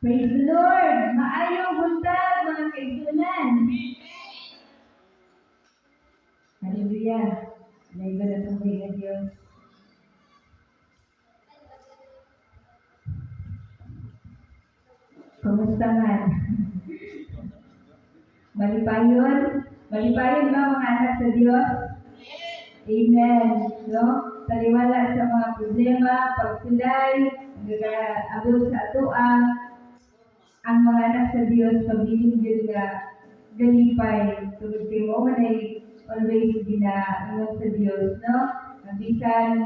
Praise the Lord! Maayong buntag, mga kaigsuonan. Hallelujah! Laygo na itong nga Diyos. Kumusta man? Malipayon? Malipayon ba, mga anak sa Diyos? Amen. No? Taliwala sa mga problema, pagsulay, nag-abot sa atoa, ang mga anak sa Dios pabilin gyud nga galipay tungod kay mao man ay always ginaingon sa Dios, no? Ang bisan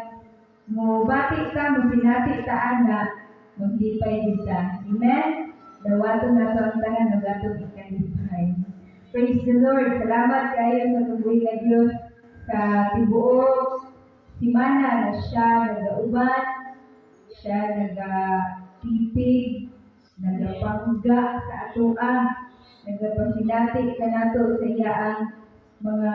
mo bati ta, mo sinati ta ana, maglipay gid ta. Amen. Dawaton nato ang tanan ng atong ikalipay. Praise the Lord. Salamat kayo sa tubuhi nga Dios sa tibuok simana na siya nagauban, siya nagatipig, nagapangga sa atoa, nagapasinati kanato sa iyang mga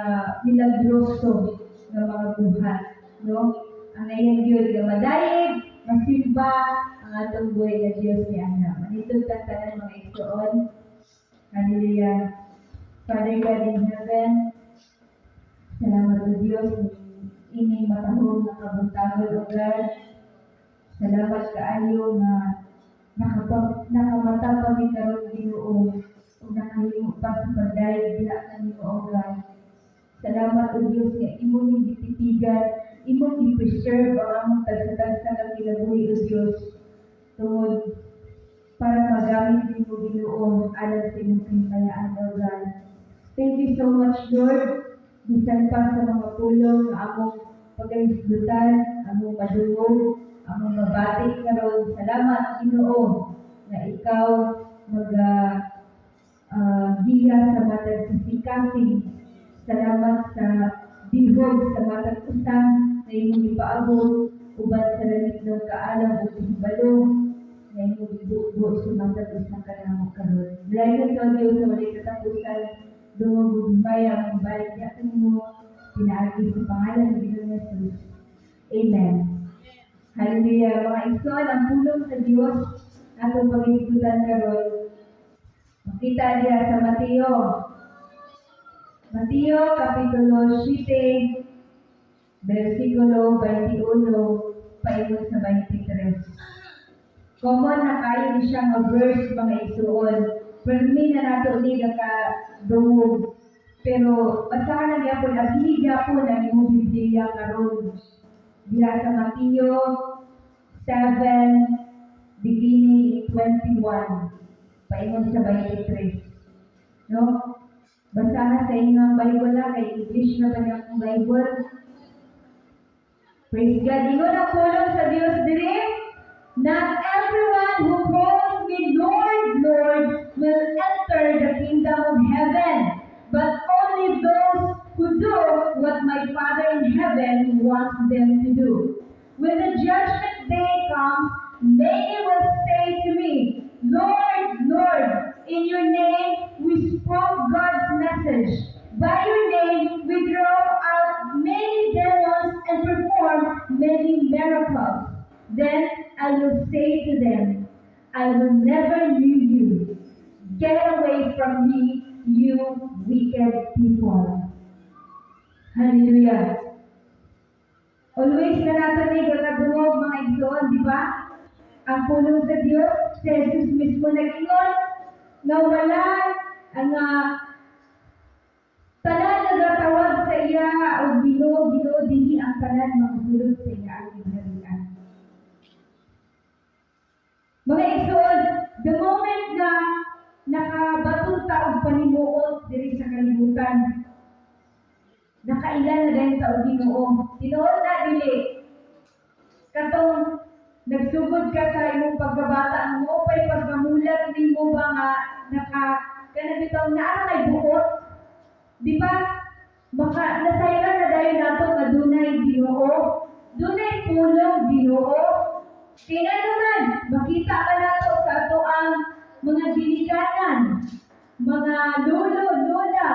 milagroso nga mga buhat, no? Ang iyang gyud nga madayeg, masimba ang atong buhay nga Dios ni ana. Manitog ta tanan, mga igsoon. Hallelujah. Father God in heaven, salamat o Dios ini matahong nga kabuntagon, O God. Salamat kaayo nga nakamata pa mi karon, Ginoo, ug nakahimo pa sa pagdayeg diha kanimo, O God. Salamat, O Dios, nga imo ning gitipigan, imong gi-preserve ang among tagsa-tagsa nga kinabuhi, O Dios, tungod para magamit nimo, Ginoo, alang sa imong kahimayaan, O God. Thank you so much, Lord. Bisan pa sa mga pulong nga among pagahisgutan, among madungog, among mabati karon, salamat, Ginoo, nga ikaw maga giya sa matag kasing. Salamat sa bihog sa matag usa na imong ipaabot uban sa langitnong kaalam ug kahibalo na imong gibubo sa matag usa kanamo karon. Dayon ka, Dios, sa walay katapusan, dungog ug himaya ang balik niya kanimo pinaagi sa pangalan ng Ginoong Jesus. Amen. Hallelujah. Mga igsoon, ang pulong sa Dios atong paghisgutan karon makita diha sa Mateo. Mateo Kapitulo 7, versikulo 21 paingon sa 23. Common na kayo ni siya nga verse, mga igsuon. Permi na nato ni ka dungog. Pero basahan na gyapon, abhi gyapon ang imong Biblia karon. Diha sa Mateo 7 beginning in 21 paingon sa 23. No? Basahan sa inyong Bible na kay English na ba niyang Bible? Praise God. Ingon ang pulong sa Dios diri, "Not everyone who calls me 'Lord, Lord' will enter the kingdom of heaven, but only those who do what my Father in heaven wants them to do. When the judgment day comes, many will say to me, 'Lord, Lord, in your name we spoke God's message. By your name we drove out many demons and performed many miracles.' Then I will say to them, 'I will never knew you. Get away from me, you wicked people.'" Hallelujah. Always na natin ni kakadungog, mga igsoon, di ba? Ang pulong sa Diyos, si Jesus mismo nag-ingon, nga wala ang tanan nga gatawag sa iya og "Ginoo, Ginoo," dili ang tanan makasulod sa iya ang gingharian. Mga igsoon, the moment na nakabaton ta og panimuot diri sa kalibutan, nakaila na dayon ta og Ginoo. Tinuod na dili? Katong nagsugod ka sa imong pagkabata mo pa'y pagkamulat nimo ba nga naka kana bitaw naa kay buot, di ba? Maka nasayran na dayon nato nga dunay Ginoo, dunay pulong Ginoo. Kay naman makita ka nato sa ato ang mga ginikanan, mga lolo, lola,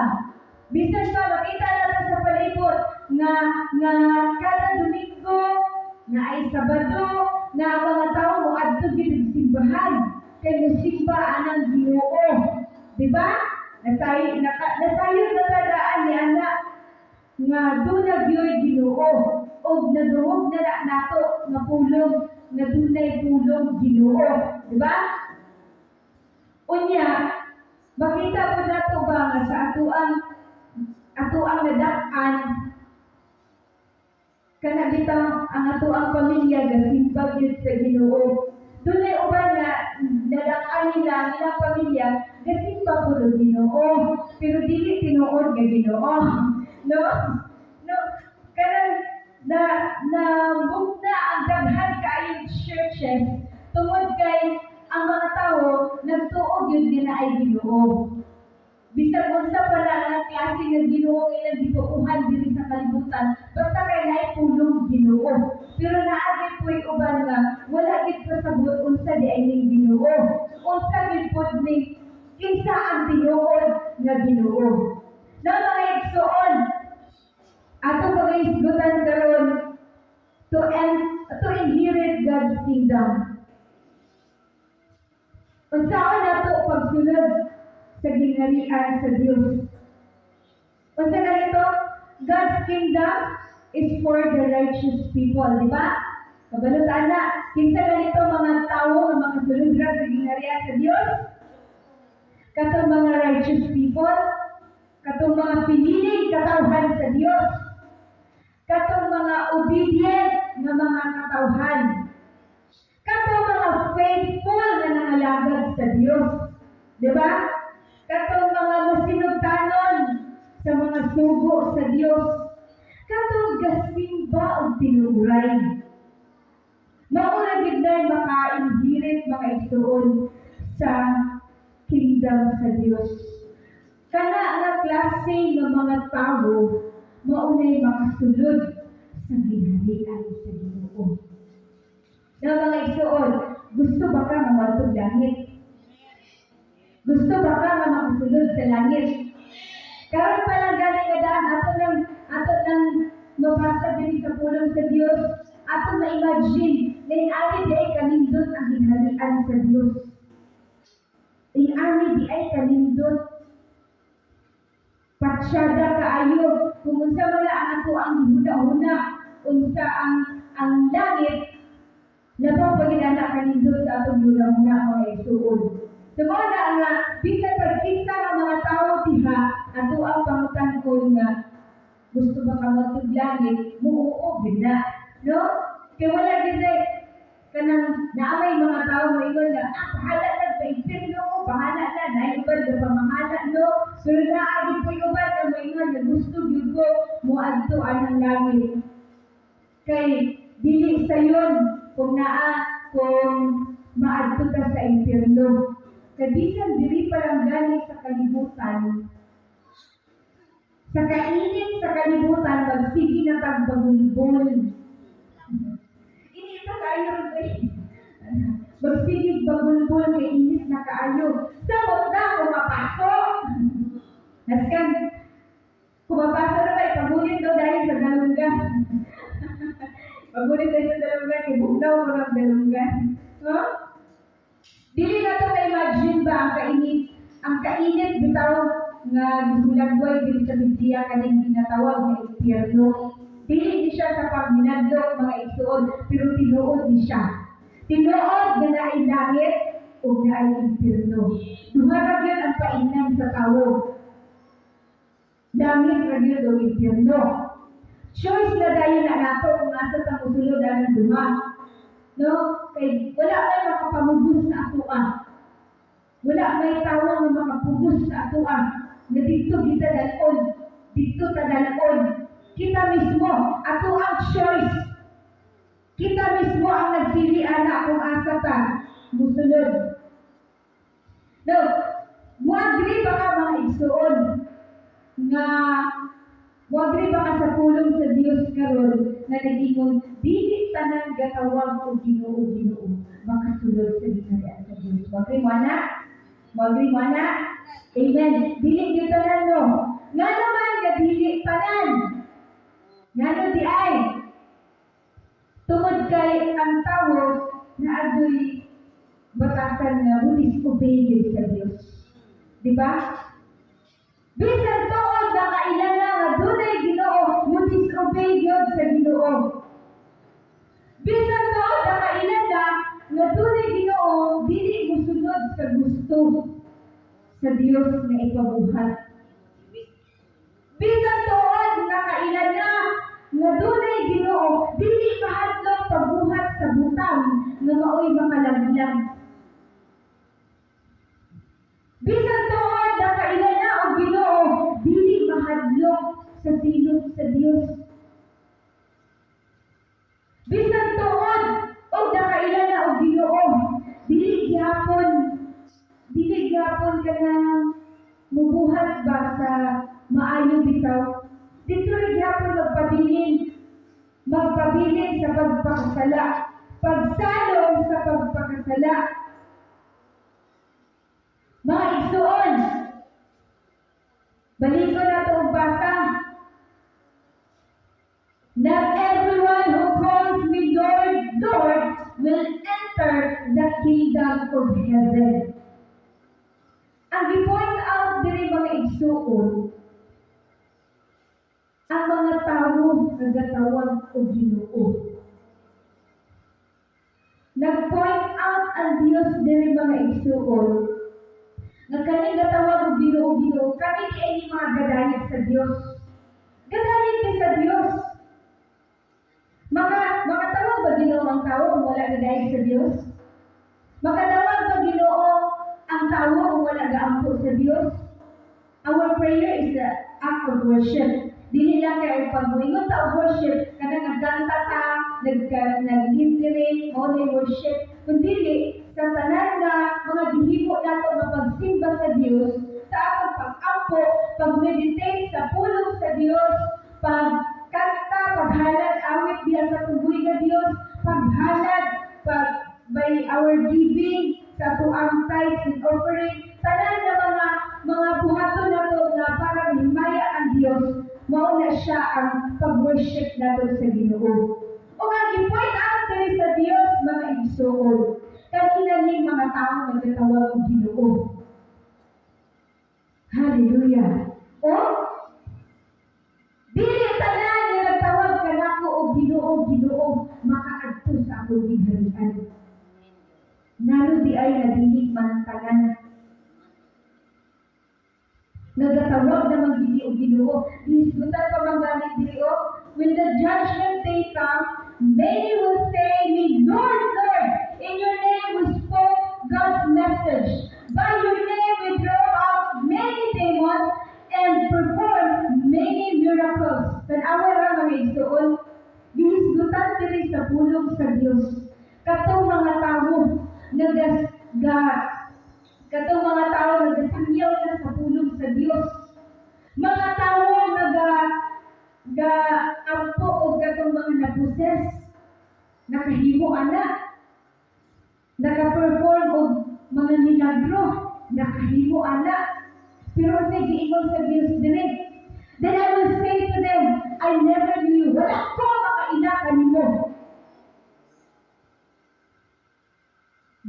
bisan pa makita nato sa palibot nga nga kada Domingo na ay Sabado na ang mga tao mo adto gid og simbahan. kay musimba anang Ginoo. Di ba? Nasayod na ta daan ni ana nga duna gyoy Ginoo og nadungog na na nato nga pulong nga dunay pulong Ginoo, di ba? Unya, makita po nato ba nga sa atoang nadak-an, kana bitaw ang atoang pamilya gasimba gyud sa Ginoo. Dunay uban nga nadak-an nila ang ilang pamilya gasimba po og Ginoo, pero dili tinuod nga Ginoo. No? No, kanang na na na ang daghan kaayong churches tungod kay ang mga tawo nagtuo gyud nga naay Ginoo. Bisan unsa pa na nga klase nga Ginoo ang ilang gituohan diri sa kalibutan, basta kay naay pulong Ginoo. Pero naa gyud po'y uban nga wala gyud pasabot unsa di ay ning Ginoo. Unsa gyud pod ning, kinsa ang tinuod nga Ginoo. Na mga igsoon, ato pagahisgutan karon, to inherit God's kingdom. Unsaon nato pagsulod sa gingharian sa Dios? Unsa ganito? God's kingdom is for the righteous people, di ba? Kabalo ta na, kinsa ganito mga tawo nga makasulod ra sa gingharian sa Dios? Katong mga righteous people, katong mga piniling katawhan sa Dios, katong mga obedient nga mga katawhan, katong mga faithful na nangalagad sa Dios. Di ba? Katong mga masinugtanon sa mga sugo sa Dios. Katong gasimba og tinuuray. Mao ra gid na maka-inherit, mga igsuon, sa kingdom sa Dios. Kana nga klase nga mga tawo mao nay makasulod sa gingharian sa Ginoo. Na mga igsuon, gusto ba ka nga moadtog langit? Gusto ba ka nga makasulod sa langit? Karon pa lang gani nga daan ato nang mabasa diri sa pulong sa Dios, ato ma-imagine na in-ani di ay kanindot ang gingharian sa Dios. In-ani di ay kanindot. Patsyada kaayo kung unsa man ang ato ang huna-huna unsa ang langit, labaw pa gyud ana kanindot sa atong huna-huna, mga igsuon. So mao na nga bisan pag kinsa nga mga tawo diha ato ang pangutan-on nga gusto ba ka moadtog langit, muoo gyud na. No? Kay wala gyud ay kanang naamay mga tao moingon nga, "Ah, bahala na pa impierno ko, bahala na," naay uban nga pamahala, no? Pero naa gyud po'y uban nga moingon nga gusto gyud ko moadto anang langit. Kay dili sayon kung maadto ka sa impierno. Kay bisan diri pa lang gani sa kalibutan, sa kainit sa kalibutan, magsige na tag bagulbol. Init na kaayo ron kay. Magsige bagulbol kay init na kaayo. Samot na kumapasok. Naskan, kumapasok na ba, pagulit daw dahil sa dalunggan. Pagulit dahil sa dalunggan, kay bugnaw mo ng dalunggan. No? Dili na to ma-imagine ba ang kainit bitaw nga gihulagway diri sa Biblia, kaning ginatawag nga impyerno. Dili ni siya sa pagminadlok, mga igsuon, pero tinuod ni siya. Tinuod nga naay langit ug naay impyerno. Duha ra gyud ang painan sa tawo. Langit ra gyud ug impyerno. Choice na dayon na nato kung asa ta mosulod ang duha. No? Kay wala may makapamugos sa atoa. Wala may tawo nga makapugos sa atoa nga didto kita dal-on, didto ta dal-on. Kita mismo, ato ang choice. Kita mismo ang nagpili ana kung asa ta musulod. No, mo-agree ba ka, mga igsuon, nga mo-agree ba ka sa pulong sa Dios karon nga nag-ingon, "Dili tanan gatawag og Ginoo, Ginoo makasulod sa gingharian sa Dios"? Mo-agree mo ana? Mo-agree mo ana? Amen. Dili gyud tanan, no? Nga naman nga dili tanan? Ngano di ay? Tungod kay ang tawo naagoy batasan nga mo disobey gyud sa Dios. Di ba? Bisan tuod nakaila na nga dunay Ginoo, mo disobey gyud sa Ginoo. Bisan tuod nakaila na nga dunay Ginoo, dili mosunod sa gusto sa Dios nga ipabuhat. Bisan tuod nakaila na nga dunay Ginoo, dili mahadlok pagbuhat sa butang nga maoy makalaglag. Bisan tuod nakaila na og Ginoo, dili mahadlok sa silot sa Dios. Bisan tuod og nakaila na og Ginoo, dili gihapon kanang mubuhat ba sa maayo bitaw. Didto ra gihapon magpabilin sa pagpakasala, pagsalong sa pagpakasala. Mga igsuon, balikon nato og basa. "Not everyone who calls me Lord, Lord will enter the kingdom of heaven." Ang gi-point out diri, mga igsuon, ang mga tawo nga gatawag og Ginoo. Nag-point out ang Dios diri, mga igsuon, nga kaning gatawag og Ginoo, Ginoo, kani diay ni mga gadayeg sa Dios. Gadayeg ni sa Dios. Makatawag ba Ginoo ang tawo kung wala gadayeg sa Dios? Makatawag ba Ginoo ang tawo kung wala gaampo sa Dios? Our prayer is the act of worship. Dili lang kay pag moingon ta og worship, kanang nagkanta ta, nag-lead diri, mao na worship. Kundi sa tanan nga mga gihimo nato nga pagsimba sa Dios, sa atong pag-ampo, pag-meditate sa pulong sa Dios, pagkanta, paghalad, awit diha sa tugoy nga Dios, paghalad, pag by our giving sa atuang tithes and offering, tanan nga mga buhaton nato nga para mahimaya ang Dios, mao na siya ang pag-worship nato sa Ginoo. O ang gi-point out diri sa Dios, mga igsuon, kanina ning mga tao nga gatawag og Ginoo. Hallelujah. O dili tanan nga nagtawag kanako og Ginoo, Ginoo makaadto sa akong gingharian. Ngano diay nga dili man tanan nagatawag naman gini og Ginoo? Gihisgutan pa man gani diri o, "When the judgment day comes, many will say me, 'Lord, Lord, in your name we spoke God's message. By your name we drove out many demons and performed many miracles.'" Tan-awa ra, mga igsuon, gihisgutan diri sa pulong sa Dios katong mga tawo nga gas ga katong mga tao nga gasangyaw na sa pulong sa Dios. Mga tawo nga ga ga ampo og katong mga na-possess, nakahimo ana, naka-perform og mga milagro, nakahimo ana. Pero sa giingon sa Dios diri, "Then I will say to them, 'I never knew you.' Wala ko makaila kanimo."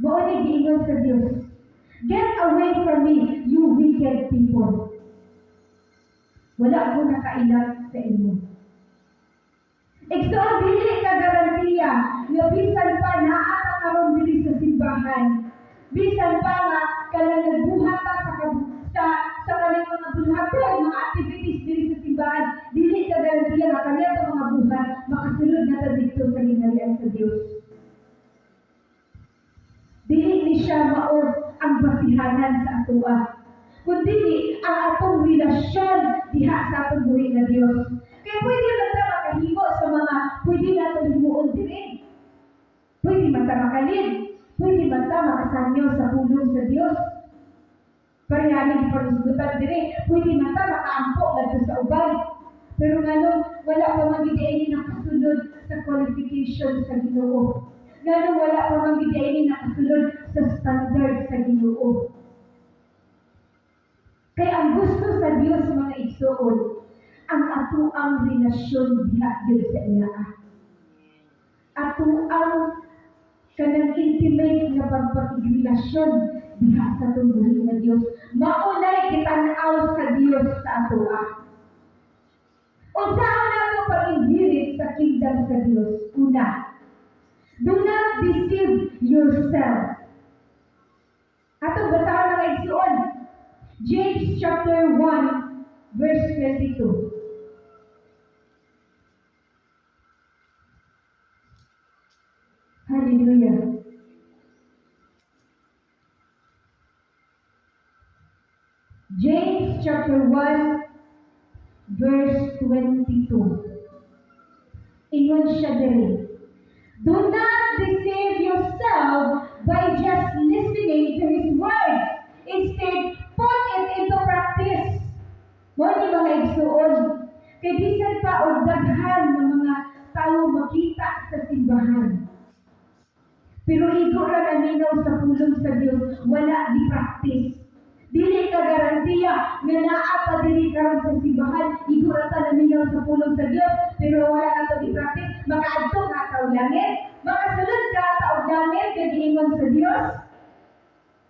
Mao ni giingon sa Dios. "Get away from me, you wicked people. Wala ko nakaila sa inyo." Igsoon, dili ka garantiya nga bisan pa naa ta karon diri sa simbahan, bisan pa nga kanang nagbuhat ta sa kaning mga buhaton, mga activities diri sa simbahan, dili ka garantiya nga kaniya mga buhat makasulod na ta didto sa gingharian sa Dios. Dili ni siya mao ang basihanan sa atoa, kundi ang atong relasyon diha sa atong buhi nga Dios. Kaya pwede man ta makahimo sa mga pwede nato himuon diri. Pwede man ta maka-lead, pwede man ta makasangyaw sa pulong sa Dios. Parehani gipahisgutan diri, pwede man ta makaampo ngadto sa uban. Pero nganong wala pa man gid ni nakasulod sa qualification sa Ginoo? Nganong wala pa man gid ni nakasulod sa standard sa Ginoo? Kay ang gusto sa Dios, mga igsuon, ang atoang relasyon diha gyud sa iya. Atoang Kanang intimate nga pagpakigrelasyon diha sa atong buhi nga Dios. Maunay gitan-aw sa Dios sa atoa. Unsaon nato pag-inherit sa kingdom sa Dios? Una, do not deceive yourself. Atong basahon, mga igsuon. James chapter 1 verse 22. Hallelujah. James chapter 1 verse 22. Ingon siya diri: "Do not deceive yourself by just listening to His words. Instead, put it into practice." Mo ni, mga igsuon, kay bisan pa og daghan ng mga tao makita sa simbahan, pero igo ra naminaw sa pulong sa Dios, wala di practice. Dili ka garantiya nga naa pa diri karon sa simbahan, igo ra ta naminaw sa pulong sa Dios, pero wala na to gi-practice, makaadto ka ta og langit, makasulod ka ta og langit kay giingon sa Dios.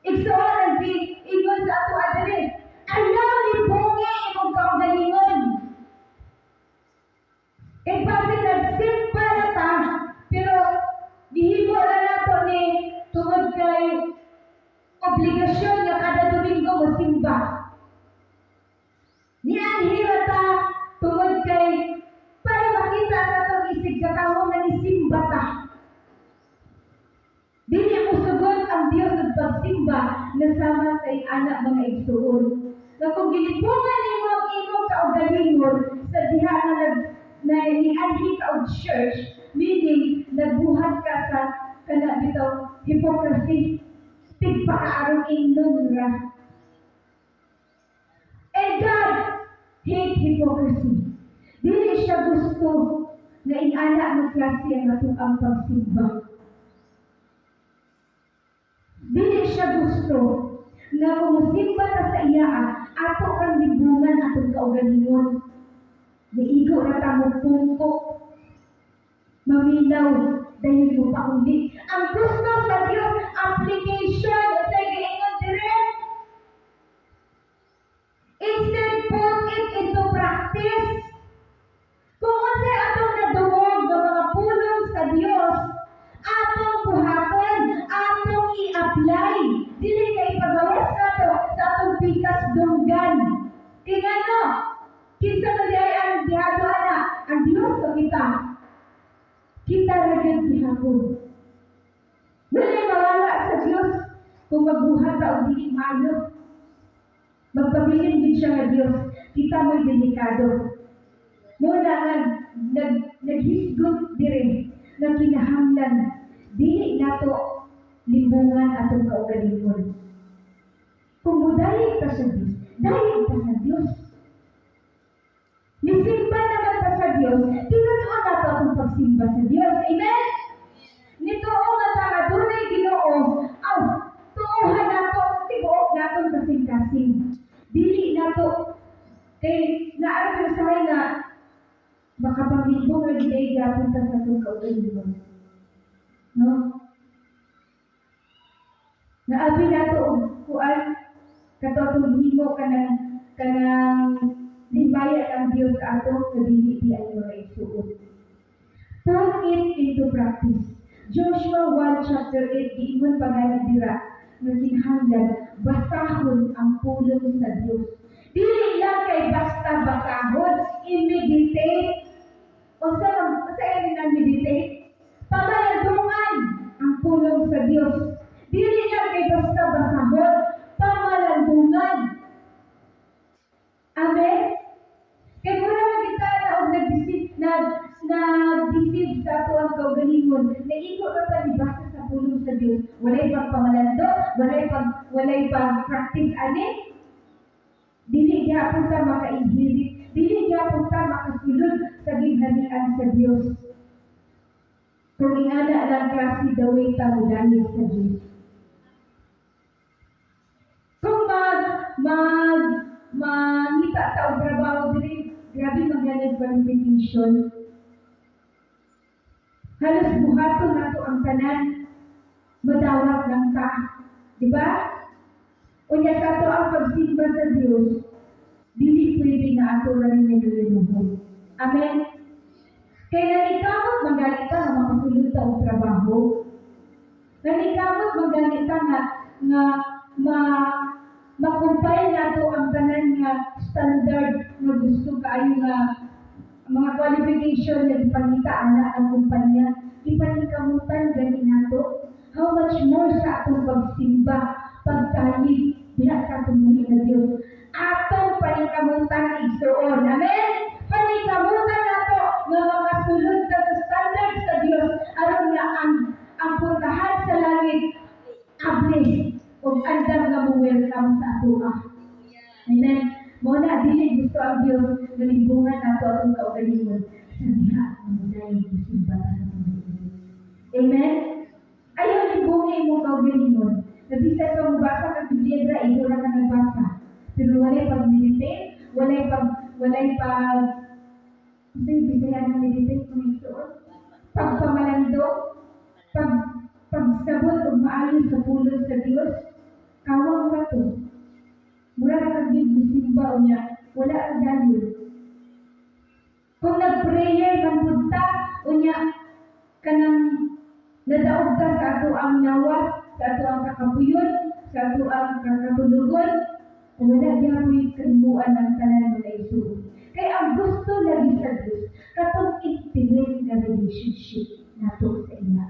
Igsuon ang ingon sa ato diri: Ayaw libungi imong kaugalingon. Kay basin nagsimba na ta, pero gihimo na nato ni tungod kay obligasyon nga kada Domingo mosimba. Nianhi ra ta tungod kay para makita sa atong isig katawo nga nisimba ta. Dili mo sugot ang Dios og pagsimba na sama sa ana, mga igsuon. Nga kung gilibungan nimo ang imong kaugalingon sa diha nga nag na nianhi ka og church, meaning nagbuhat ka sa kana bitaw hypocrisy, tigpakaarong ingnon ra. And God hate hypocrisy. Dili siya gusto nga ingana nga klase ang atoang pagsimba. Dili siya gusto nga kung mosimba ta sa iya, ato kang libungan atong kaugalingon. Niigo ra ta mo pungko. Maminaw dahil mo pauli. Ang gusto sa Dios, application sa giingon dire. Instead, put it into practice. Kung unsay atong nadungog nga mga pulong sa Dios, atong buhaton, atong i-apply. Dili kay ipagawas nato sa atong pikas dunggan. Kay ngano? Kinsa man diay ang dihado ana? Ang Dios o kita? Kita ra gyud gihapon. Walay mawala sa Dios kung magbuhat ta og dili maayo. Magpabilin din siya nga Dios. Kita mo'y delikado. Muna nga naghisgot dire nga kinahanglan dili nato limbungan atong kaugalingon. Kung mudayeg ta sa Dios, dayeg ta sa Dios. Nisimba naman ta sa Dios, tinutuon nato atong pagsimba sa Dios. Amen? Nituo nga ta nga dunay Ginoo, aw, tuohan nato tibuok natong kasing-kasing. Dili nato kay naa ra usahay nga makapanglibong ra gid ay gyapon ta sa atong kaugalingon. No? Naabi nato og kuan kato atong himo kanang limbaya ang Dios sa ato nga dili di ay mga igsuon. Put it into practice. Joshua 1 chapter 8, giingon pa gani dira nga kinahanglan basahon ang pulong sa Dios. Dili lang kay basta basahon, i-meditate. Unsa man unsa ini na meditate? Pamalandungan ang pulong sa Dios. Dili lang kay basta basahon, pamalandungan. Amen? Kay mura man kita na og nag-deceive nag nag-deceive sa ato ang kaugalingon. Naigo ra ta nibasa sa pulong sa Dios. Walay pagpamalando, walay pag practice ani. Dili gyapon ta maka-inherit, dili gyapon ta makasulod sa gingharian sa Dios. Kung ingana lang klase the way ta modayeg sa Dios. Kung mag mag mangita ta og trabaho diri, grabe maglanad qualification. Halos buhaton nato ang tanan. Madawat lang ta. Di ba? Unya, sa ato ang pagsimba sa Dios, dili pwede nga ato ra ni niluluhon. Amen? Kay nanikamot man gani ta nga makasulod ta og trabaho. Nanikamot man gani ta nga ma-compile nato ang tanan nga standard nga gusto kaayo nga mga qualification nga gipangita ana ang kumpanya. Gipaningkamutan gani nato. How much more sa atong pagsimba, pagsalig diha sa atong buhi nga Dios? Atong paningkamutan, igsuon. Amen? Paningkamutan nato nga makasulod ta sa standard sa Dios aron nga ang puntahan sa langit abli ug andam nga mo welcome sa atoa. Amen. Mo na dili gusto ang Dios nga limbungan nato atong kaugalingon sa diha nga modayon musimba ta sa atong buhi nga Dios. Amen. Ayaw limbungi imong kaugalingon. Na bisan pa mobasa kag Biblia dra, igo ra ka nagbasa. Pero walay pag-meditate, walay pag unsay Bisaya ng meditate kung igsuon? Pagpamalandong, pagsabot og maayo sa pulong sa Dios, kawang ra to. Mura ra kag gisimba unya, wala ang dayon. Kung nag-prayer man pud ta, unya kanang nadaog ta sa ato ang lawas, sa ato ang kakapuyon, sa ato ang kakatulugon, wala gyapoy kahimuan ang tanan, mga igsuon. Kay ang gusto lagi sa Dios, katong intimate na relationship nato sa iya.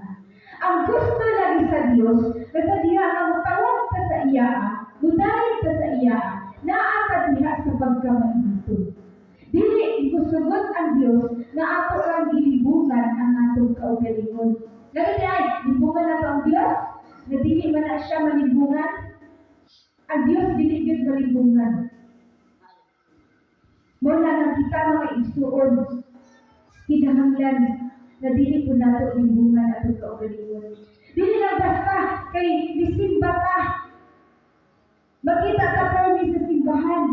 Ang gusto lagi sa Dios, na sa diha nga motawag ka sa iya, mudalig ka sa iya, naa ka diha sa pagkamainiton. Dili gusugot ang Dios na ato lang gilibungan ang atong kaugalingon. Lagi ay, libungan nato ang Dios, na dili man na siya malibungan. Ang Dios dili gyud malibungan. Mo na nga kita, mga igsuon, kinahanglan na dili po nato limbungan atong kaugalingon. Dili lang basta kay misimba ka. Makita ka permi sa simbahan.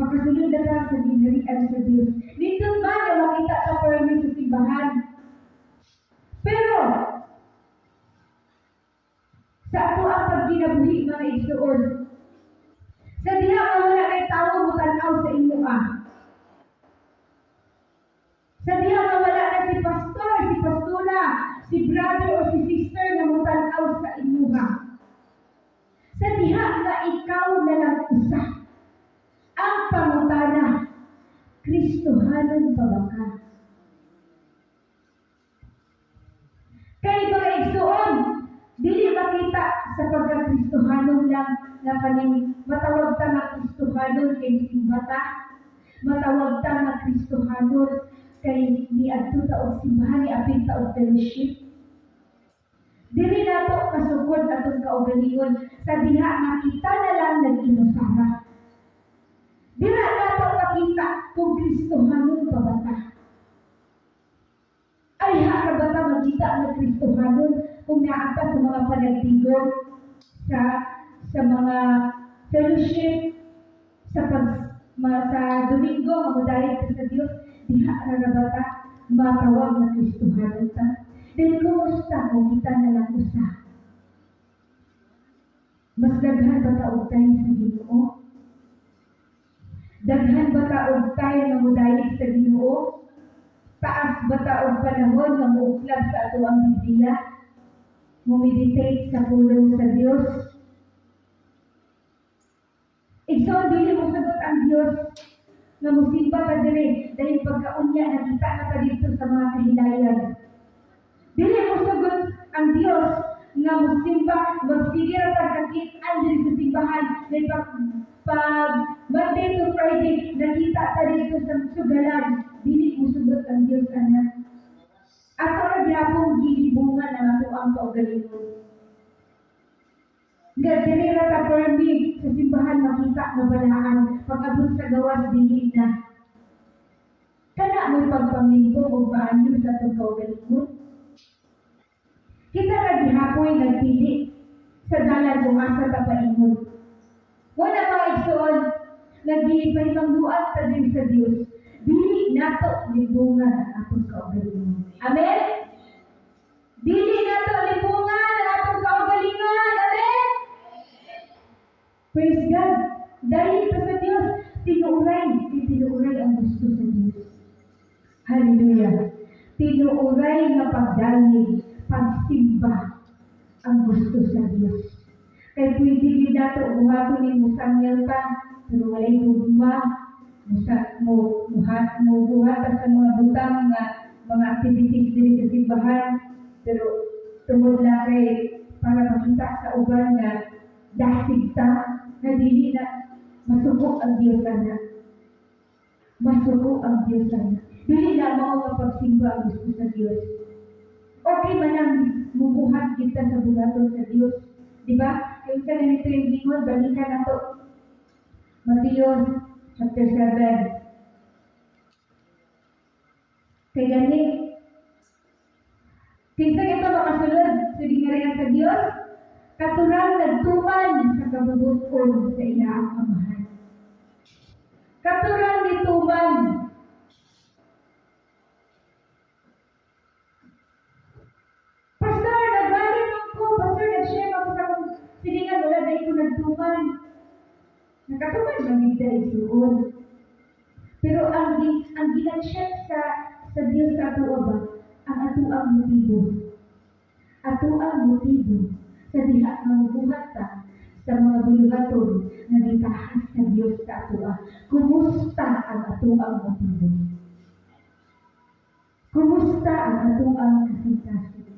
Makasulod na ka sa gingharian sa Dios. Nindot man nga makita ka permi sa simbahan. Pero sa ato ang pagkinabuhi, mga igsuon, sa diha nga wala kay tawo motan-aw sa imo ah. Sa diha nga wala na si pastor, si pastora, si brother o si sister nga motan-aw sa imuha. Sa diha nga ikaw na lang usa. Ang pangutana, Kristohanon pa ba ka? Kay mga igsuon, dili makita sa pagka-Kristohanon lang na kaning matawag ta nga Kristohanon kay simba ta, matawag ta nga Kristohanon kay niadto ta og simbahan, niapil ta og fellowship. Dili nato kasukod atong kaugalingon sa diha nga kita na lang nag-inusara. Dira nato makita kung Kristohanon pa ba ta. Ay, ha ra ba ta makita nga Kristohanon kung naa ta sa mga panagtigom, sa mga fellowship, sa Domingo nga modalig ta sa Dios, diha ra ba ta matawag nga Kristohanon ta? Then kumusta kung kita na lang usa? Mas daghan ba ta og time sa Ginoo? Daghan ba ta og time nga modalig sa Ginoo? Taas ba ta og panahon nga muuklab sa ato ang Biblia? Mo-meditate sa pulong sa Dios? Igsoon, dili mo sagot ang Dios nga musimba ka diri dahil pagkaunya nakita na ka dito sa mga kahilayan. Dili mo sugot ang Dios nga musimba, magsige ra ta kakit-an diri sa simbahan dahil pag Monday to Friday nakita ta dito sa sugalan. Dili mo sugot ang Dios ana. Ato ra gyapon gilibungan ang ato ang kaugalingon. Nga diri ra ta permi sa simbahan makita nga balaan, pag-abot sa gawas dili na. Kana mo'y pagpanglimbong og maayo sa atong kaugalingon? Kita ra gihapoy nagpili sa dalan kung asa ta paingon. Wala, mga igsoon, nagipahimangduan ta din sa Dios. Dili nato limbungan ang atong kaugalingon. Amen? Dili nato limbungan ang atong Praise God. Dahil pa sa Diyos, tinuuray, tinuuray ang gusto sa Diyos. Hallelujah. Tinuuray nga pagdayeg, pagsimba ang gusto sa Diyos. Kay pwede gid nato buhaton ni musangyal ta, pero walay gugma, musa mo muhat mo buhat ta sa mga butang nga mga activities diri sa simbahan, pero tungod lang kay para makita sa uban nga dasig ta, na dili na masuko ang Dios ana. Masuko ang Dios ana. Dili na mao nga pagsimba ang gusto sa Dios. Okay man ang mubuhat kita sa buhaton sa Dios. Di ba? Yung sa ganito yung gingon, balikan na to. Mateo chapter 7. Kay gani, kinsa kita makasulod sa gingharian sa Dios? Katurang nagtuman sa kabubuton sa iyang Amahan. Katurang nituman. Pastor, nagbalik ako. Pastor, nag-share ako sa akong silingan. Wala dahil ko nagtuman. Nakatuman man gid dahil suod. Pero ang gina-check sa Dios sa atoa ba, ang atoang motibo. Atoang motibo sa diha nga mubuhat ta sa mga buluhaton nga gitahas sa Dios sa atoa. Kumusta ang atoang motibo? Kumusta ang atoang kasing-kasing?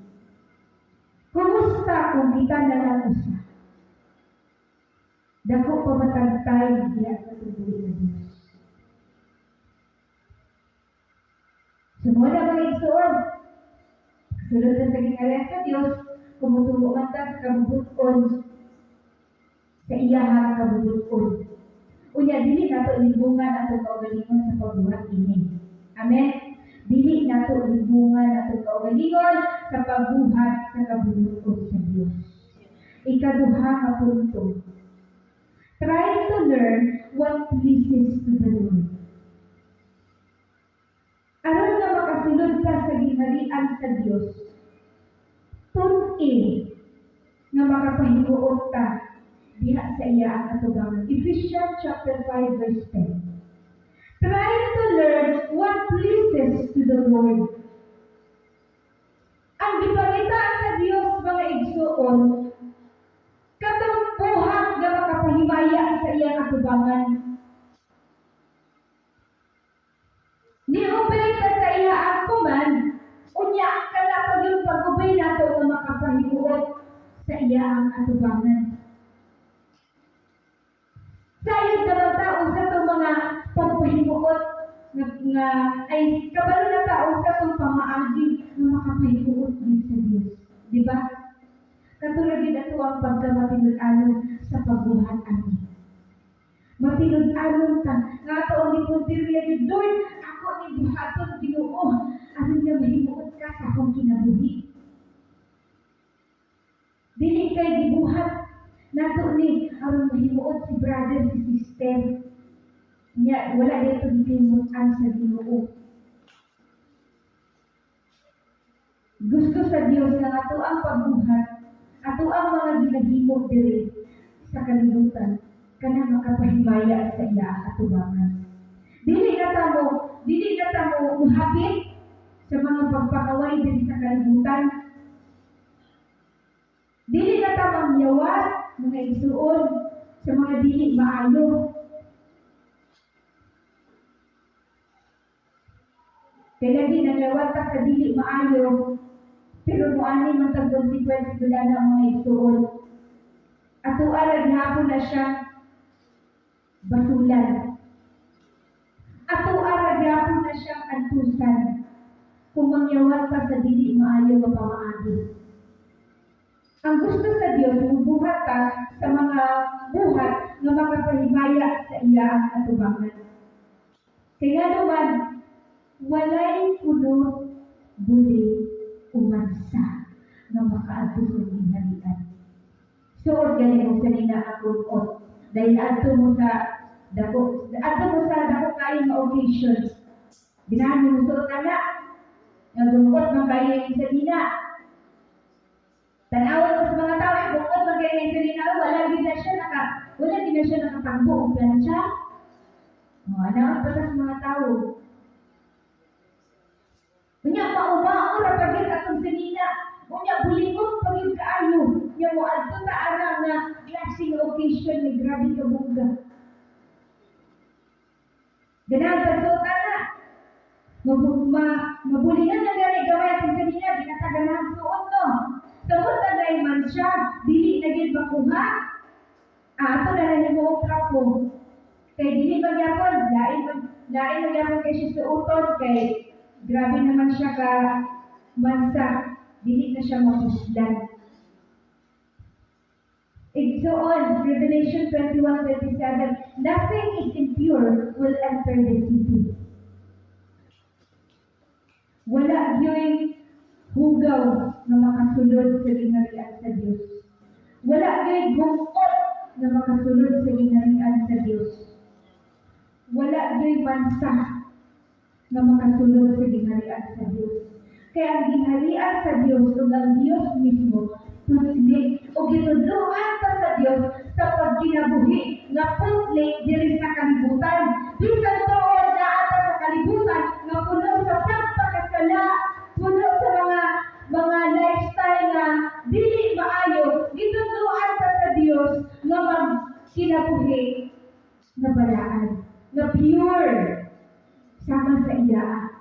Kumusta kung kita na lang usa? Dako pa ba tagtay diha sa tubig sa Dios? Sumuna mga igsoon, kasulod ta sa gingharian sa Dios, kumutubo man ta sa kabubuton, sa iyahang kabubuton. Unya, dili nato libungan atong kaugalingon sa pagbuhat ini. Amen? Dili nato libungan atong kaugalingon sa pagbuhat sa kabubuton sa Dios. Ikaduha nga punto. Try to learn what pleases to the Lord. Aron nga makasulod ka sa gingharian sa Dios, tun-i nga makapahimuot ka diha sa iya ang atubangan. Ephesians chapter 5 verse 10. Try to learn what pleases to the Lord. Ang gipangita sa Dios, mga igsuon, katong buhat nga makapahimaya sa iyang atubangan. Ni-obey ka sa iya ang command, unya kana pag yung pag-obey nato nga makapahimuot sa iya ang atubangan. Sayod naman tao sa itong mga pagpahimuot nga ay kabalo na tao sa itong pamaagi nga makapahimuot din sa Dios. Di ba? Katulad din ato ang pagkamatinud-anon sa pagbuhat ani. Matinud-anon ta nga ato ang gipuntirya ni Lord, ako ni buhaton Ginoo aron nga mahimuot ka sa akong kinabuhi. Dili kay gibuhat nato ni aron mahimuot si brother, si sister. Nya wala dito gihimutan sa Ginoo. Gusto sa Dios nga ato ang pagbuhat, ato ang mga ginahimo diri sa kalibutan kana makapahimaya sa iya ang atubangan. Dili na tamo muhapit sa mga pagpakaway diri sa kalibutan. Dili na ta mangyawat mga igsuon sa mga dili maayo. Kay lagi nangyawat ta sa dili maayo, pero moani man tag consequence gud ana mga igsuon. Ato ara gihapon na siya basulan. Ato ara gihapon na siyang antusan kung mangyawat ta sa dili maayo nga pamaagi. Ang gusto sa Dios, mubuhat ta sa mga buhat nga makapahimaya sa iya ang atubangan. Kaya naman, walay kunot, buli, umansa nga makaadto sa gingharian. Suod gani mo sa nina ang kunot. Dahil adto mo sa dako kayo nga occasion. Ginahan mo suot ana. Nga gungkot man kayo sa nina. Tanawon mo sa mga tao, ay bukod man Kay sanina wala gid na siya nakatambo og plantsa. Oh, ana ang patas mga tao. Unya mao-mao ra pa gyud atong sanina. Unya bulingot pa gyud kaayo. Nya moadto ta ana nga klase nga occasion ni grabe ka bongga. Ganahan pagsuot ana. Mabulingan na gani gamay atong sanina, di na ta ganahan suot, no. Samot na gay man siya, dili na gyud makuha. Ah, ato na lang nimo og trapo. Kay dili magyapon, lain magyapon kay siya suoton kay grabe naman siya ka mansa, dili na siya mapuslan. Igsoon, Revelation 21:27, nothing is impure will enter the city. Wala gyuy hugaw nga makasulod sa gingharian sa Dios. Wala gyuy gungot nga makasulod sa gingharian sa Dios. Wala gyuy mansa nga makasulod sa gingharian sa Dios. Kaya ang gingharian sa Dios ug ang Dios mismo putli, ug gitudloan ta sa Dios sa pagkinabuhi nga putli diri sa kalibutan. Bisan tuod naa ta sa kalibutan nga puno sa pagpakasala, puno sa mga lifestyle nga dili maayo, gitudloan ta sa Dios nga magkinabuhi nga balaan, nga pure sama sa iya.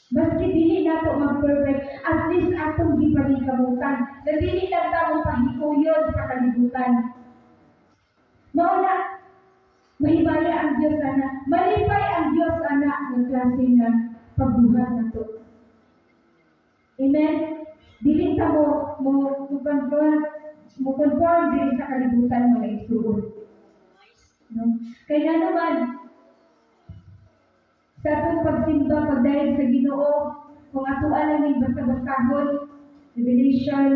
Maski dili nato mag-perfect, at least atong gipaningkamutan na dili lang ta mo pahikuyon sa kalibutan. Mao na, mahimaya ang Dios ana, malipay ang Dios ana nga klase nga pagbuhat nato. Amen? Dili ta mo conform diri sa kalibutan, mga igsuon. No? Kay nga naman, sa atong pagsimba, pagdayeg sa Ginoo, kung ato lang ning basta-bastahon, Revelation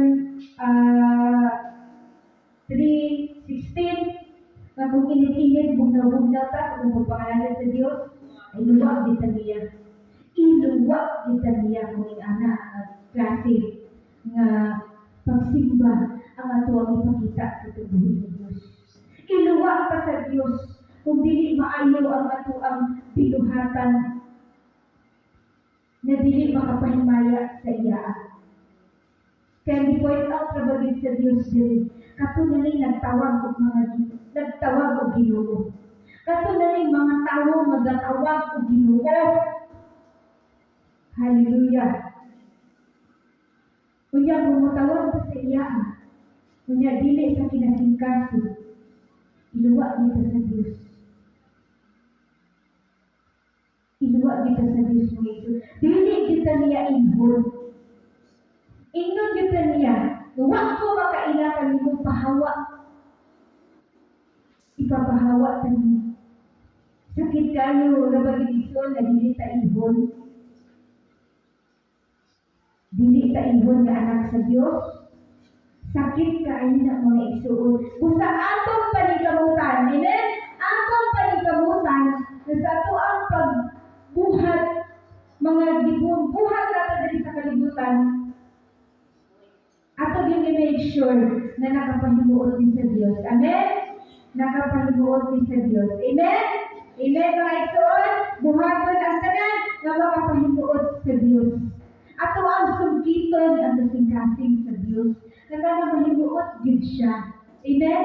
3:16, nga kung init-init, bugnaw-bugnaw ta, kung magpangalan sa Dios, ay luwa kita niya. Iluwa kita niya kung ingana ang klase nga pagsimba ang ato ang ipakita sa tubuhi sa Dios. Iluwa pa sa Dios kung dili maayo ang ato ang binuhatan na dili makapahimaya sa iya. Kaya ni-point out ra ba gid sa Dios diri, kato na ning nagtawag og Ginoo. Kato na ning mga tawo magatawag og Ginoo. Hallelujah. Unya kung motawag ta sa iya, unya dili sa kinasingkaso, iluwa kita sa Dios. Iluwa kita sa Dios, mga igsoon. Dili kita niya ingon. Ingnon kita niya, wa ko makaila kanimo, pahawa. Ipapahawa ta niya. Sakit kayo, rabag igsoon na dili ta ihon. Dili ta ihon nga anak sa Dios. Sakit kaayo na, mga igsuon. Kung sa atong paningkamutan, amen? Atong paningkamutan, na sa ato ang pagbuhat, mga gibuhat nato diri sa kalibutan, ato gyud i-make sure na nakapahimuot din sa Dios. Amen? Nakapahimuot din sa Dios. Amen? Amen, mga igsuon? Buhaton ang tanan nga makapahimuot sa Dios. Ato ang sungkiton ang kasing-kasing sa Dios. Nga nga mahimuot gyud siya. Amen?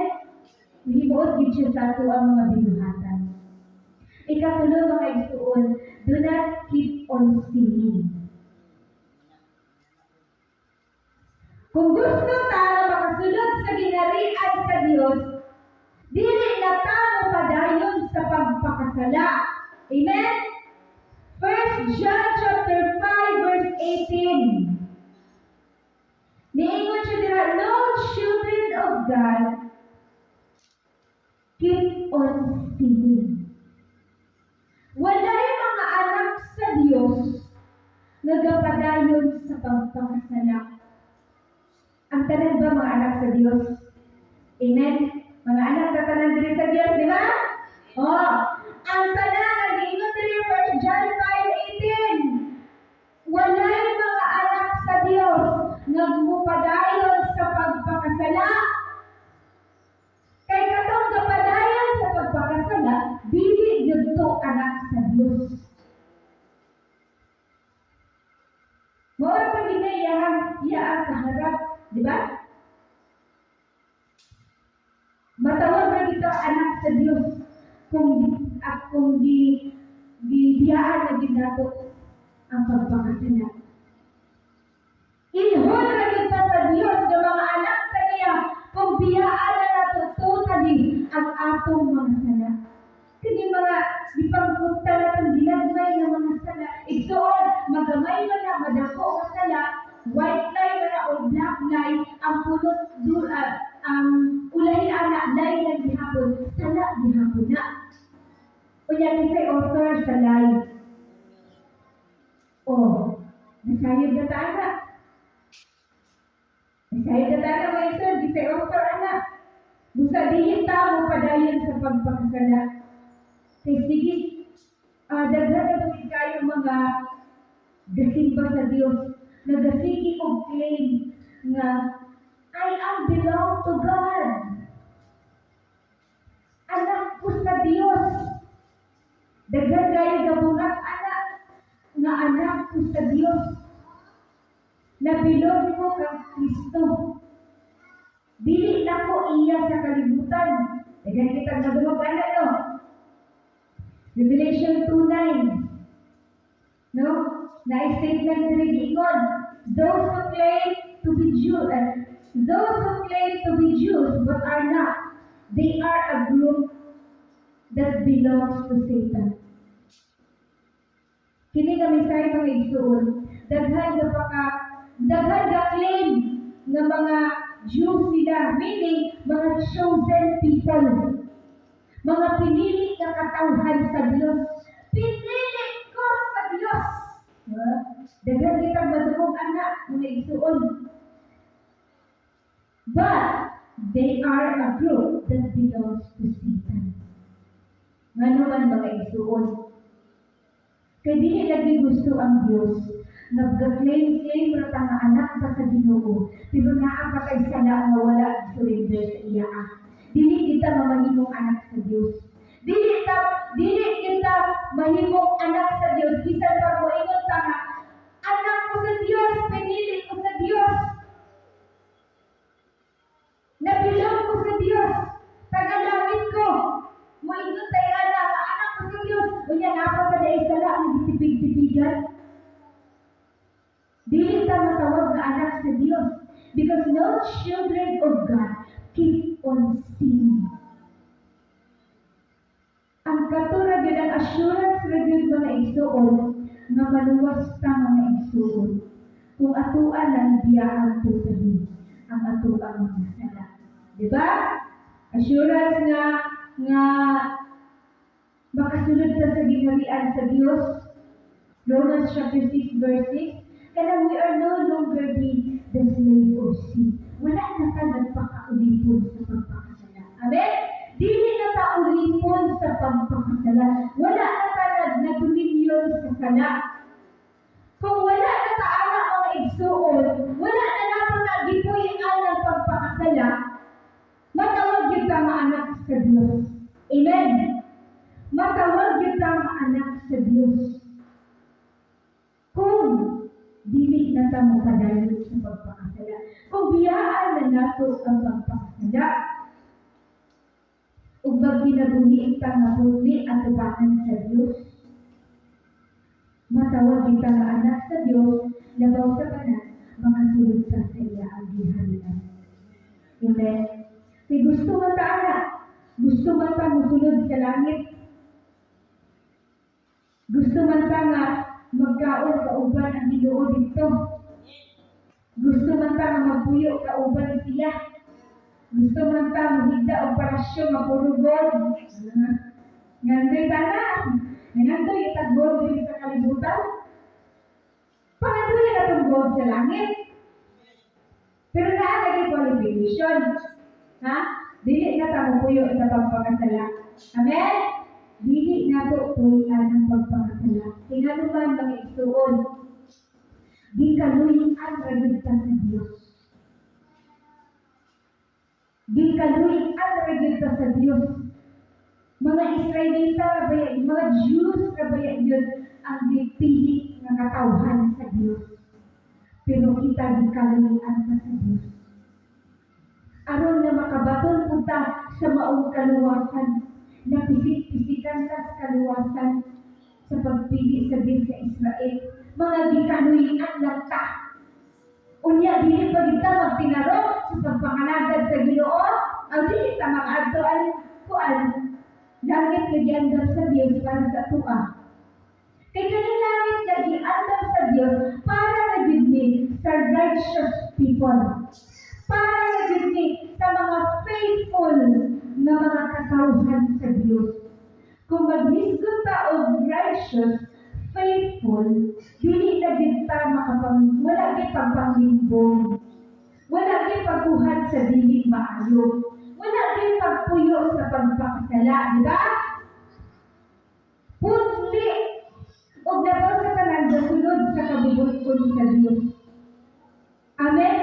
Mahimuot gyud siya sa ato ang mga binuhatan. Ikatulo, mga igsuon, do not keep on sinning. Kung gusto ta nga makasulod sa gingharian sa Dios, dili na ta mo padayon sa pagpakasala. Amen? 1 John chapter 5 verse 18. Niingon siya dira, "No children of God keep on sinning." Walay mga anak sa Dios nagapadayon sa pagpakasala. Ang tanan ba mga anak sa Dios? Amen? Mga anak na tanan diri sa Dios, di ba? Oh, ang tanan, ang giingon diri 1 John 5:18. Walay mga anak sa Dios nagmupadayon sa pagpakasala. sa Dios. Mao ra pa gid iyang iya ang kaharap, di ba? Matawag ra kita anak sa Dios kung gi gibiyaan na gid nato ang pagpakasala. Ilhon ra kita sa Dios nga mga anak sa niya kung biyaan na nato totally ang atong mga sala. Kini mga gipangkunta natong ginagmay nga mga sala. Igsuon, magamay man na, madako nga sala, white lie man na o black lie, ang pulot ang ulahi ana lie na gihapon, sala gihapon na. Unya kinsay author sa lie? Oh, nasayod na ta ana. Nasayod na ta ana mga igsoon, kinsay author ana. Busa dili ta mo padayon sa pagpakasala. Kay sige, daghan na gid kayo mga gasimba sa Dios, nagasigi og claim nga "I am belong to God. Anak ko sa Dios." Daghan kayo gabungat ana nga anak ko sa Dios. Nabilog ko kang Kristo. Dili na ko iya sa kalibutan. Daghan kitang nadungog ana, no? Revelation 2:9. No? Na statement diri giingon, those who claim to be Jews but are not, they are a group that belongs to Satan. Kini nga mensahe, mga igsuon, daghan ga paka daghan ga claim nga mga Jews sila, meaning mga chosen people. Mga pinili nga katawhan sa Dios. Pinili ko sa Dios. Ha? Daghan kitang madungog ana, mga igsuon. But they are a group that belongs to Satan. Ngano man, mga igsuon? Kay dili lagi gusto ang Dios nagga-claim-claim ra ta nga anak ta sa Ginoo, pero naa pa kay sala nga wala surrender sa iya. Dili kita mamahimong anak sa Dios. Dili kita mahimong anak sa Dios bisan pa moingon ta nga anak ko sa Dios, pinili ko sa Dios. Nabilong ko sa Dios. Tagalangit ko. Moingon tayo anak, anak ko sa Dios. Unya naa pa diay sala nga gitipig-tipigan. Dili ta matawag nga anak sa Dios because no children of God keep on sinning. Ang kato ra gyud, ang assurance ra gyud, mga igsuon, nga maluwas ta, mga igsuon, kung atoa lang biyaan totally ang atoang mga sala. Di ba? Assurance nga nga makasulod ta sa gingharian sa Dios. Romans chapter 6 verse 6. Kanang we are no longer be the slave of sin. Wala na ta nagpakaulipon sa pagpakasala. Amen? Dili na ta ulipon sa pagpakasala. Wala na ta nagdominyon sa sala. Kung wala na ta ana, mga igsuon, wala na nato na gipuy-an ang pagpakasala, matawag gyud ta nga anak sa Dios. Amen. Matawag gyud ta nga anak sa Dios kung dili na ta mopadayon sa pagpakasala. Kung biyaan na nato ang pagpakasala, ug magkinabuhi ta nga puli atubangan sa Dios, matawag kita nga anak sa Dios, labaw sa tanan, makasulod ta sa iya ang gingharian. Amen. Kay gusto man ta ana, gusto man ta mosulod sa langit. Gusto man ta nga magkaon kauban ang Ginoo didto. Gusto man ta nga magpuyo kauban siya. Gusto man ta mohigda og palasyo nga puro gold. Ngandoy tanan. Ngandoy itag gold diri sa kalibutan. Pangandoy na tong gold sa langit. Pero naa lagi qualification. Ha? Dili na ta mopuyo sa pagpakasala. Amen? Dili nato puy-an ang pagpakasala. Kay ngano man, mga igsuon, gikaluy-an ra gyud ta sa Dios. Gikaluy-an ra gyud ta sa Dios. Mga Israelita ra baya, mga Jews ra baya gyud ang gipili nga katawhan sa Dios? Pero kita, gikaluy-an pa sa Dios aron nga makabaton pud ta sa maong kaluwasan. Napisik-pisikan ta sa kaluwasan sa pagpili sa Dios sa Israel. Mga gikaluy-an lang ta. Unya dili pa kita magtinarong sa pagpangalagad sa Ginoo, ang dili ta makaadto ang kuan, langit nga giandam sa Dios para sa atoa. Kay kaning langit nga giandam sa Dios, para na gyud ni sa righteous people. Para na gyud ni sa mga faithful nga mga katawhan sa Dios. Kung maghisgot ta og righteous, faithful, dili na gyud ta makapang wala gyud pagpanglimbong. Wala gyud pagbuhat sa dili maayo. Wala gyud pagpuyo sa pagpakasala, di ba? Putli og labaw sa tanan, gasunod sa kabubut-on sa Dios. Amen?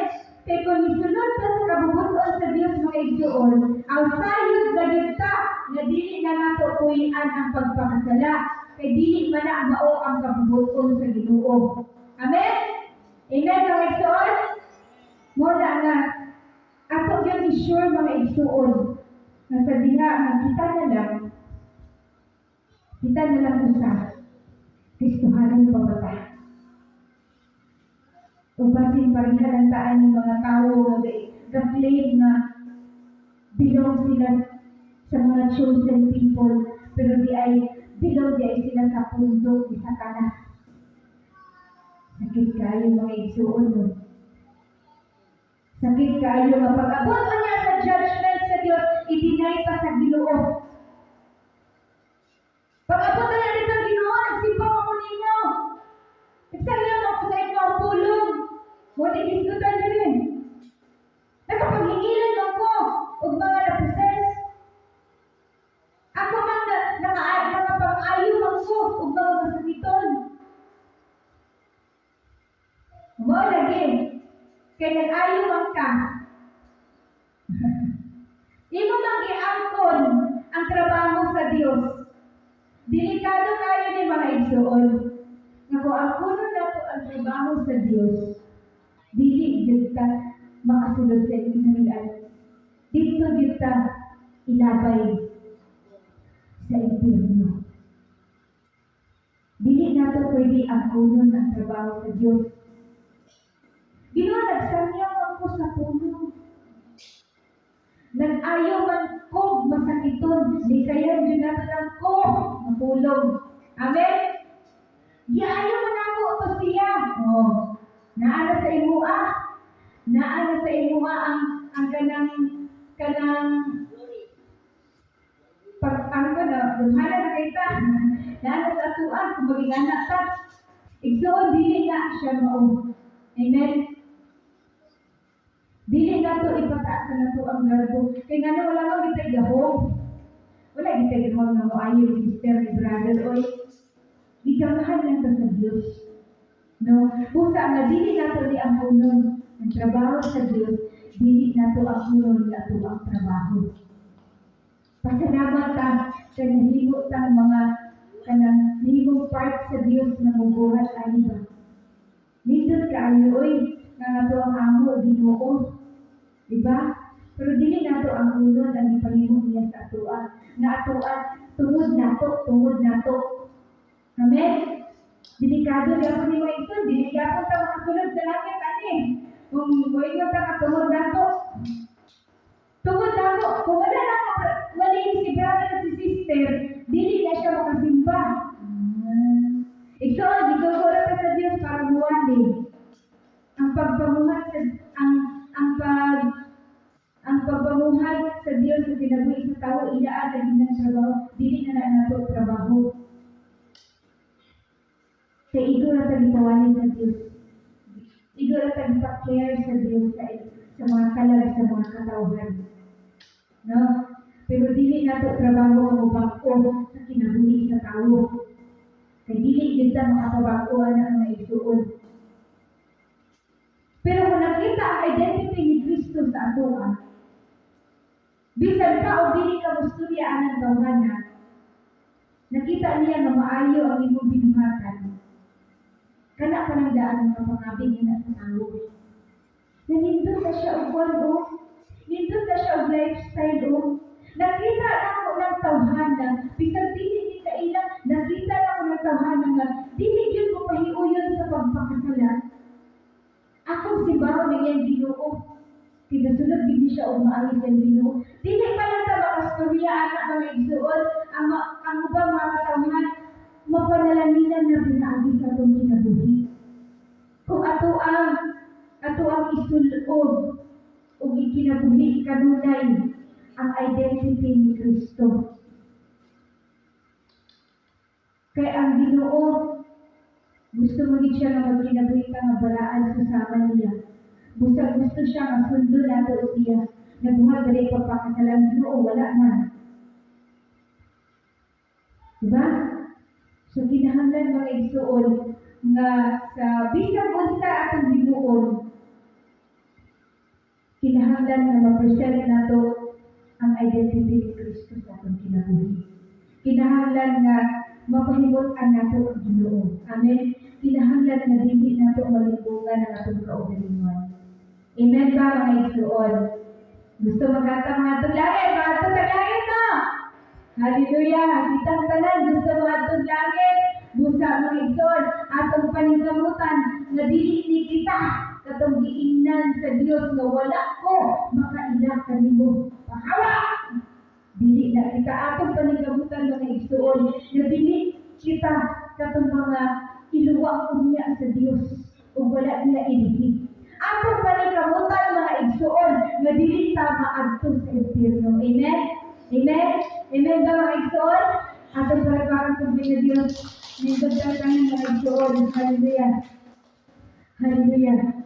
Kay kung isunod ta sa kabubut-on sa Dios, mga igsuon, ang sayod na gyud ta nga dili na nato puy-an ang pagpakasala kay dili man na mao ang kabubut-on sa Ginoo. Amen? Amen, mga igsuon? Mao na nga ato gyud i-sure, mga igsuon, nga sa diha nga kita na lang usa, Kristohanon pa ba ta? O basin pareha lang ta aning mga tao nga ga-claim nga belong sila sa mga chosen people, pero diay belong diay sila sa pundo ni Satanas. Sakit kaayo, mga igsuon, no? Sakit kaayo nga pag-abot niya sa judgment sa Dios, i-deny pa sa Ginoo. Pag-abot na niya dito, "Ginoo, nagsimba ko ninyo. Nagsangyaw ako sa inyo ang pulong." Mao ni gisgutan diri. "Nakapaghingilan man ko og mga na-possess. Ako man na, nakapang-ayo man ko og mga masakiton." Mao lagi. Kay nag-ayo man ka. Imo man giangkon ang trabaho sa Dios. Delikado kaayo ni, mga igsuon. Nga kung angkonon nato ang trabaho sa Dios, dili gyud ta makasulod sa gingharian. Didto gyud ta ilabay sa impyerno. Dili nato pwede angkonon ang trabaho sa Dios. "Ginoo, nagsangyaw man ko sa pulong. Nag-ayo man ko masakiton, likayan gyud nato lang ko mapulong." Amen? "Giayo man ako to siya." Oh, naa na sa imuha. Naa na sa imuha ang kanang pag ang ko na dumhala na kay ta. Naa na sa atoa kung maging anak ta. Igsoon, dili na siya mao. Amen. Dili nato ipataas sa nato ang garbo. Kay ngano, wala man gitay gahom. Wala gitay gahom nga moayo ni sister, ni brother, oy. Gigamahan lang ta sa Dios. No? Busa nga dili nato ni angkonon ang trabaho sa Dios, dili nato angkonon ato ang trabaho. Pasalamat ta kay nahimo tang mga kanang nahimong part sa Dios nga mubuhat ani ba. Nindot kaayo oy nga ato ang amo Ginoo. Diba? Pero dili nato angkonon ang gipahimo niya sa atoa. Nga atoa tungod nato, tungod nato. Amen? Delikado gyapon ni mga igsoon, dili gyapon ta makasulod sa langit ani. Kung moingon ta nga tungod nato. Tungod nato, kung wala na ako, wala si brother at si sister, dili na siya makasimba. Igsoon, gisugo ra ta sa Dios para muwali. Ang pagpamuhat sa ang ang pag ang pagpamuhat sa Dios sa kinabuhi sa tao, iya ang ng trabaho, dili na na nato trabaho. Kay igo ra ta gipawali sa Dios. Igo ra ta gipa-care sa Dios sa mga kalag sa mga katawhan. No? Pero dili nato trabaho ang mubag-o sa kinabuhi sa tao. Kay dili gyud ta makapabag-o ana, mga igsuon. Pero kung nakita ang identity ni Kristo sa atoa, bisan ka o dili ka mustorya anang tawhana, Nakita niya nga maayo ang imong binuhatan. Kana pa nang daan nga pangabig na sa tao. Nanindot na siya og kwan o. Nindot na siya og lifestyle o. Nakita nako ng tawhana, bisag dili ni kaila, nakita nako ng tawhana nga dili gyud ko pahiuyon sa pagpakasala. Akong simbahon ng iyang Ginoo. Kay gasunod gid siya og maayo sa Ginoo. Dili pa lang ta makastorya ana, mga igsuon, ang ubang mga katawhan mapanalaminan na pinaagi sa atong kinabuhi. Kung ato ang isulob ug ikinabuhi kanunay ang identity ni Kristo. Kay ang Ginoo, gusto mo gid siya nga magkinabuhi ka nga balaan susama niya. Busa gusto siya nga sundon nato siya. Nagbuhat dali pagpakasalan Ginoo, wala man. Diba? So kinahanglan, mga igsuon, nga sa bisag unsa atong himuon, kinahanglan nga ma-present nato ang identity ni Kristo sa atong kinabuhi. Kinahanglan nga mapahimut-an nato ang Ginoo. Amen. Kinahanglan nga dili nato malimbungan ang atong kaugalingon. Amen ba, mga igsuon? Gusto makata mga langit, mga langit no? Hallelujah! Kitang tanan gusto mga langit. Busa, mga igsoon, atong paningkamutan nga dili ni kita katong giingnan sa Dios nga "Wala ko makaila kanimo. Pahawa!" Dili na kita, atong paningkamutan, mga igsoon, nga dili kita katong mga iluwa unya sa Dios ug wala niya ilhi. Atong paningkamutan, mga igsoon, nga dili ta maadto sa impyerno. Amen? Amen? Amen ba, mga igsoon? Atong palakpakan sa na Dios. Nindot tayo, mga igsoon. Hallelujah. Hallelujah.